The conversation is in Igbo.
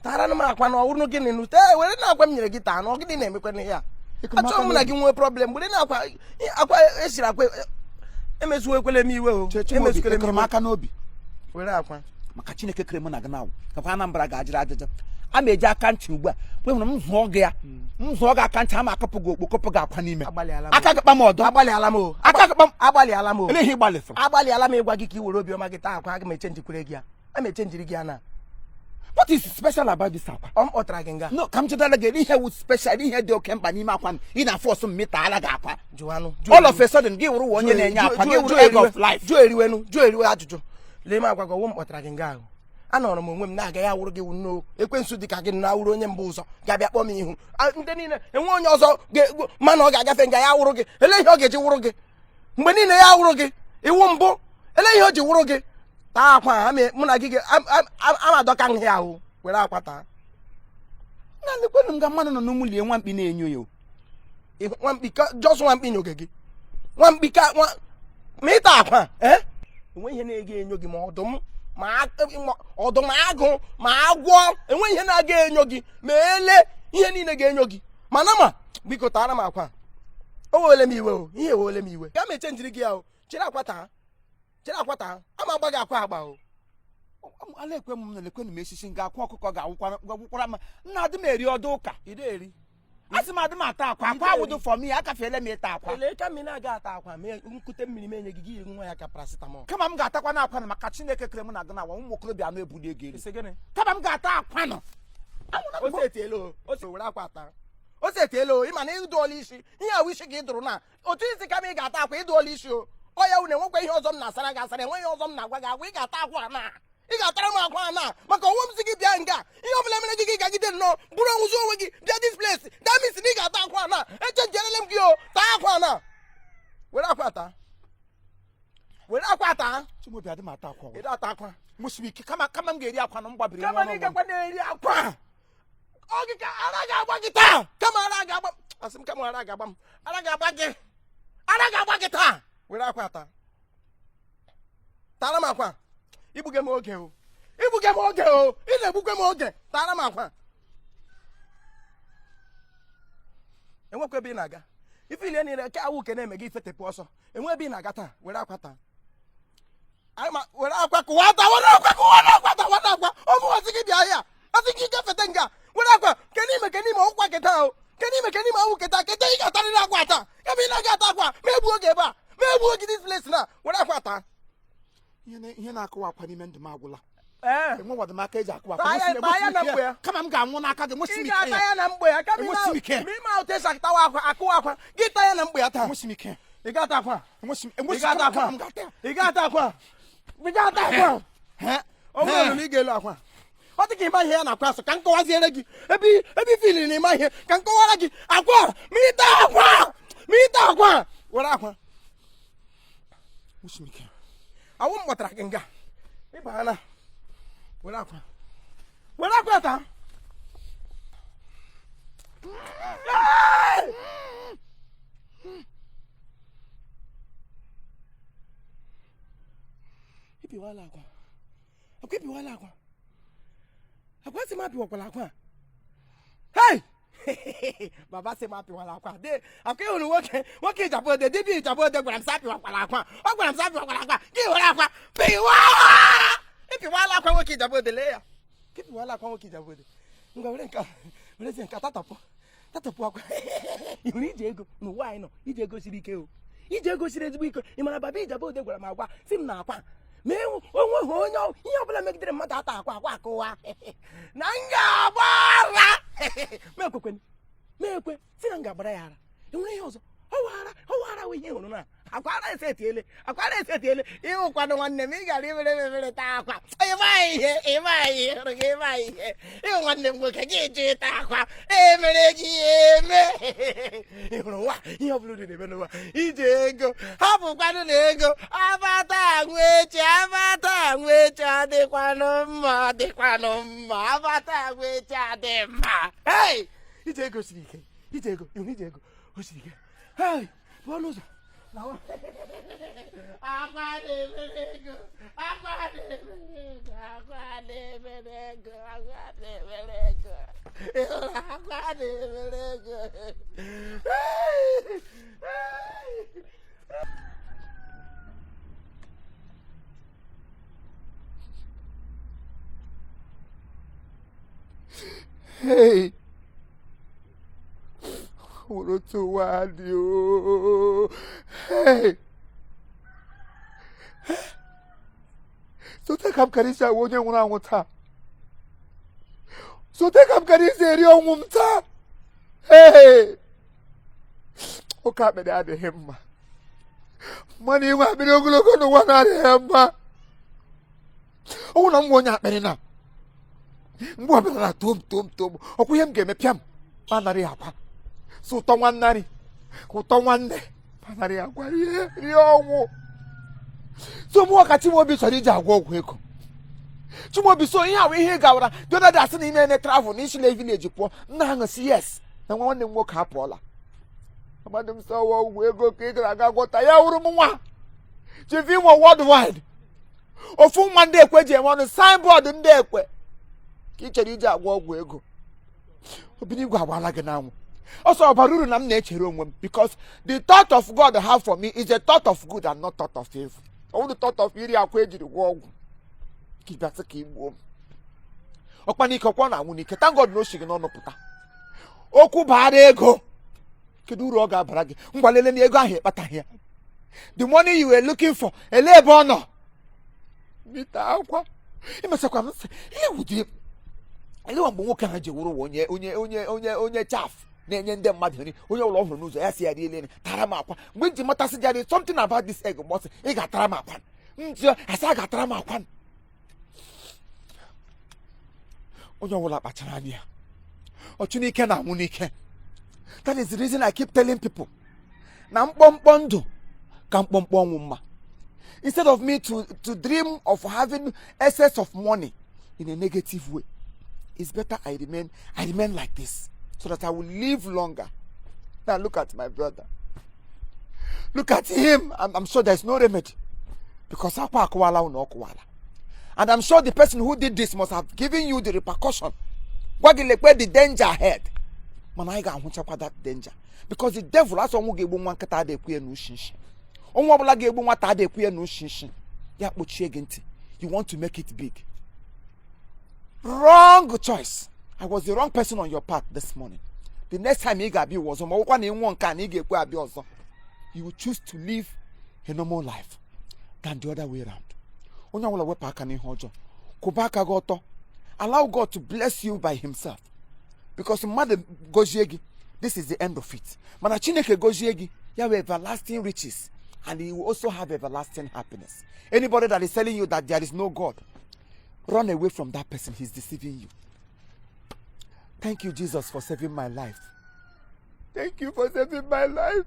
Tara m akwa na ọwụrụ gịnị nụ? Tee, were na akwa m nyere gị taa na ọ gịnị na-emekwa n'ihe a? Achọghị m na gị nwee problem. Were na akwa, akwa esiri akwa emezuo ekwele m iwe o. Emezukwele m aka n'obi. Were akwa. Maka Chineke kere mụ na gị na awụ kakwa Anambra ga-ajịrị ajịja a ma eji aka ntị ugbu a kwe hụrụ m zụọ gị ya, m zụọ gị aka ntị ama akọpụ gị okpo, kọpụ gị akwa n'ime aka gị kpa m ọdọ. Agbalịala m o. Aka gị kpa m. Agbalịala m o. Ele ihe ịgbalịsịrị? Agbalịala m ịgwa gị ka ị were obiọma gị taa akwa. Aga m echenjikwere gị ya, a m echenjiri gị ya na. What is special about this akwa? Ọ m kpọtara gị nga. No, ka m chetara gị ihe wụ special, ihe dị oke mkpa n'ime akwa ị na-afọ ọsọ m mịtaala gị akwa. Jụanụ. All of a sudden gị wụrụ onye na-enye akwa, gị wụrụ egg of life. Jụọ eriwenu, jụọ eriwe ajụjụ. Lee m agwa gị, ọwụ m kpọtara gị nga ahụ. Anọrọ m onwe m na-aga, ya wụrụ gị wụ nnọọ ekwensu dị ka gị na awụrụ onye mbụ ụzọ ga-abịa kpọọ m ihu. Ndị niile enwe onye ọzọ mana ọ ga-agafe nga, ya wụrụ gị. Ele ihe ọ ga-eji wụrụ gị mgbe niile? Ya wụrụ gị iwu mbụ, ele ihe o ji wụrụ gị? Taa akwa a, mụ na gị ama adọka nhịa ahụ. Were akwa taa. Na lekwenụ m ga mmanụ nọ n'ụmụ lie nwa mkpi na-enyo ya. Nwamkpi ka jos nwamkpi nyoge gị, nwamkpi ka nwa ma ịta akwa ee enwe ihe na-ega enyo gị, ma ọdụm, ma ọdụm, agụ, ma agwọ, enwe ihe na-aga enyo gị, ma ele ihe niile ga-enyo gị. Mana ma biko tara m akwa, o wele m iwe o, ihe ewele m iwe. Ga m echenjiri gị ya o. Chịrị akwa taa, chịrị akwa taa, ama agba gị akwa agba o. Ala ekwe m na lekwenụ m esisi nga akwa ọkụkọ ga-awụkwara m nna adị m eri ọdụ ụka. Ide eri. Asị m adị m ata akwa, akwa awụdụ for me, akafeela m ịta akwa. Ele ka mmiri na-aga ata akwa mee nkute mmiri m enye gị, gị nwa ya ka paracetamol. Kama m ga-atakwa na akwa na maka Chineke kere m na gị na awa ụmụ okorobịa anụ ebuli ego elu. Isi gịnị? Kama m ga-ata akwa nọ. Ose etiela o, ose were akwa ata. Ose etiela o, ịma na ịdụọla isi ihe awụ isi ka ị dụrụ na otu isi kama ị ga-ata akwa ịdụọla isi o. Ọ ya wụ na enwekwa ihe ọzọ m na-asara gị asara, enweghị ihe ọzọ m na-agwa gị agwa. Ị ga-ata akwa na ị ga-atara m akwa na maka ọnwụ m si gị bịa nga ihe ọbụla mere gị, gị gagide nnọọ bụrụ onwụzi onwe gị bịa this place. That means na ị ga-ata akwa na echenjerele m gị o. Taa akwa na were akwa taa, were akwa taa. Chimaobi, adị m ata akwa. Ị ata akwa. Nwụsiri ike kama kama m ga-eri akwa na m gbabiri. Kama na ị gakwa na-eri akwa ọ gị ka ara ga-agba gị taa. Kama ara ga-agba m, asị m kama ara ga-agba m, ara ga-agba gị, ara ga-agba gị taa. Were akwa taa, tara m akwa. Igbuge m oge o, igbuge m oge o, ị na-egbukwe m oge. Tara m akwa. Enwekwa ebe ị na-aga. Ife ile niile ke awụ ke na-eme gị ifetepụ ọsọ, enwe ebe ị na-aga taa. Were akwa taa. Were akwa kụwa taa, were akwa kụwa na akwa taa, were akwa ọmụwazi gị bịa ahịa asị gị gafete nga. Were akwa ke n'ime, ke n'ime ọgwụkwa keta o, ke n'ime, ke n'ime ọgwụ keta keta. Ị ga-atarịrị akwa taa. Ebe ị na-aga ata akwa ma egbuo gị ebe a, ma egbuo gị this place na. Were akwa taa. Ihe na-akụwa akwa n'ime ndụ m agwụla. Ee. Enwewado m aka eji akụwa akwa. Taa ya na mgbe ya. Kama m ga-anwụ n'aka gị, nwesi Ị m ike ga-ata ya. ya na mgbe ya kama ị Enwesi m ike. Ma ime otu esi akụtawa akwa, akụwa akwa gị, taa ya na mgbe ya taa. Enwesi m ike. Ị ga-ata akwa. Enwesi m Ị enwesi ga-ata akwa. kama m ga-ata ya. Ị ga-ata akwa, ị ga-ata akwa. Ọ bụrụ na ị ga-elu akwa, ọ dị ka ịma ihe ya na-akwa asụ ka m kọwaziere gị ebe ebe ifiliri na ịma ihe ka m kọwara gị akwa. Ma ịta akwa, ma ịta akwa, were akwa. Nwesi m ike. Awụ m kpọtara gị nga ịbana. Were akwa, were akwa taa. Hey! Ibiwala akwa, akwa ibiwala akwa, akwa sị m apịwakwala akwa. Hey! Baba sị m apịwala akwa de akwa. Ịhụrụ nwoke, nwoke Ijabode, dibịa Ijabode gwara m sị apịwakwala akwa. Ọ gwara m sị apịwakwala akwa. Gị were akwa pịwa, ịpịwala akwa nwoke Ijabode. Lee ya, gị pịwala akwa nwoke Ijabode. Ngwa, were nka, werezie nka tatọpụ, tatọpụ akwa. Ị hụrụ ije ego n'ụwa anyị nọ, ije ego siri ike o, ije ego siri ezigbo ike. Ị mara baba Ijabode gwara m agwa sị m na akwa ma onwe ha onye ihe ọbụla megidere mmadụ ata akwa, akwa akụwa na m ga-agba ara. Ma ekwekwe, ma ekwe si na m ga-agbara ya ara. Enwere ihe ọzọ ọwara ọwara wụ ihe hụrụ na akwa ara esetiele, akwa ara esetiele. Ịhụkwanụ nwanne m, ị gara imere m ebere taa akwa. Ịma ihe, ịma ihe hụrụ gị, ịma ihe ịhụ nwanne m nwoke gị jụ ịta akwa emere gị ya eme. Ị hụrụ nwa ihe ọbụla unu na-eme n'ụwa ije ego hapụkwanụ na ego abata anwụ echi, abata anwụ echi adịkwanụ mma, adịkwanụ mma, abata anwụ echi adị mma. Hey! Ije ego siri ike, ije ego, ịhụrụ ije ego o siri ike. Hey! Pụọ n'ụzọ. Akwa na-emere ego, akwa na-emere ego, akwa na-emere ego, akwa na-emere ego. Ị hụrụ akwa na-emere ego? Hey! Nwere otu ụwa dị ooo. Hey! Sote ka m kara isi awụ onye nwụrụ anwụ taa. Sote ka m kara isi eri ọnwụ m taa. Hey! Oke akpịrị adịghị mma. Mmadụ inwe akpịrị ogologo n'ụwa na-adịghị mma. Ọ wụ na m nwe onye akpịrị na mgbe ọ bịara na tom tom tom ọkwa ihe m ga-eme pịa m ma narị akwa so ụtọ nwannarị ka ụtọ nwanne ma narị akwa rie rie ọnwụ. So mụọ ka Chimaobi chọrọ iji agwọ ọgwụ ego. Chimaobi, so ihe ahụ ihe ị gawara the other day asị na ime ene travel na isile village pụọ nna ha ṅụsị yes na nwa nwanne m nwoke apụọla. Amadị m sọ ọwa ọgwụ ego ka ị gara aga gwọta ya wụrụ m nwa Chief Imo worldwide ofu nwa ndị ekwe ji eme ọnụ signboard ndị ekwe ka ị chere iji agwọ ọgwụ ego. Obinigwe agbaala gị n'anwụ. Ọsọ ọbara uru na m na-echere onwe m because the thought of God have for me is a thought of good and not thought of evil. Ọ bụrụ thought of iri akwa ejiri gwọ ọgwụ ka ị bịa sị ka ị gbuo m. Ọkpa n'ike ọkwa na-anwụ n'ike. Thank God na o si gị n'ọnụ pụta. Okwu baara ego, kedu uru ọ ga-abara gị? Ngwa lele na ego ahụ ịkpataghị ya. The money you were looking for, elee ebe ọ nọ? Mita akwa imesakwa m sị ihe wụdị elewa mgbe nwoke ahụ ji wụrụ ụwa onye onye onye onye onye chaf na-enye ndị mmadụ nri onye ọbụla ọ hụrụ n'ụzọ ya si ya rie nri tara m akwa. Mgbe m ji matasị jari something about this egg mgbe ọ sị ị ga-atara m akwa m ji asị a ga-atara m akwa. Onye ọbụla kpachara anya ya, ọchụ n'ike na anwụ n'ike. That is the reason I keep telling people na mkpọmkpọ ndụ ka mkpọmkpọ ọnwụ mma. Instead of me to dream of having excess of money in a negative way, it's better I remain like this so that I will live longer. Now look at my brother. Look at him. I'm sure there's no remedy because akwa akụwala unu ọkụwala. And I'm sure the person who did this must have given you the repercussion. Gwa gị lekwe the danger ahead. Mana anyị ga-ahụchakwa that danger because the devil asọ ọnwụ ga-egbu nwa nkịta ada ekwu ya na ushi nshi. Ọnwụ ọbụla ga-egbu nwata ada ekwu ya na ushi nshi. Ya kpochie gị ntị. You want to make it big. Wrong choice. I was the wrong person on your path this morning. The next time ị ga-abịa ụwa ọzọ ma ọ bụkwa na ị nwụọ nke a na ị ga-ekwe abịa ọzọ, you will choose to live a normal life than the other way round. Onye ọbụla wepụ aka n'ihe ọjọọ, kwụba aka gị ọtọ. Allow God to bless you by himself because mmadụ gọzie gị, this is the end of it. Mana Chineke gọzie gị, ya wee everlasting riches and you will also have everlasting happiness. Anybody that is telling you that there is no God, run away from that person. He's deceiving you. Thank you, Jesus, for saving my life. Thank you for saving my life.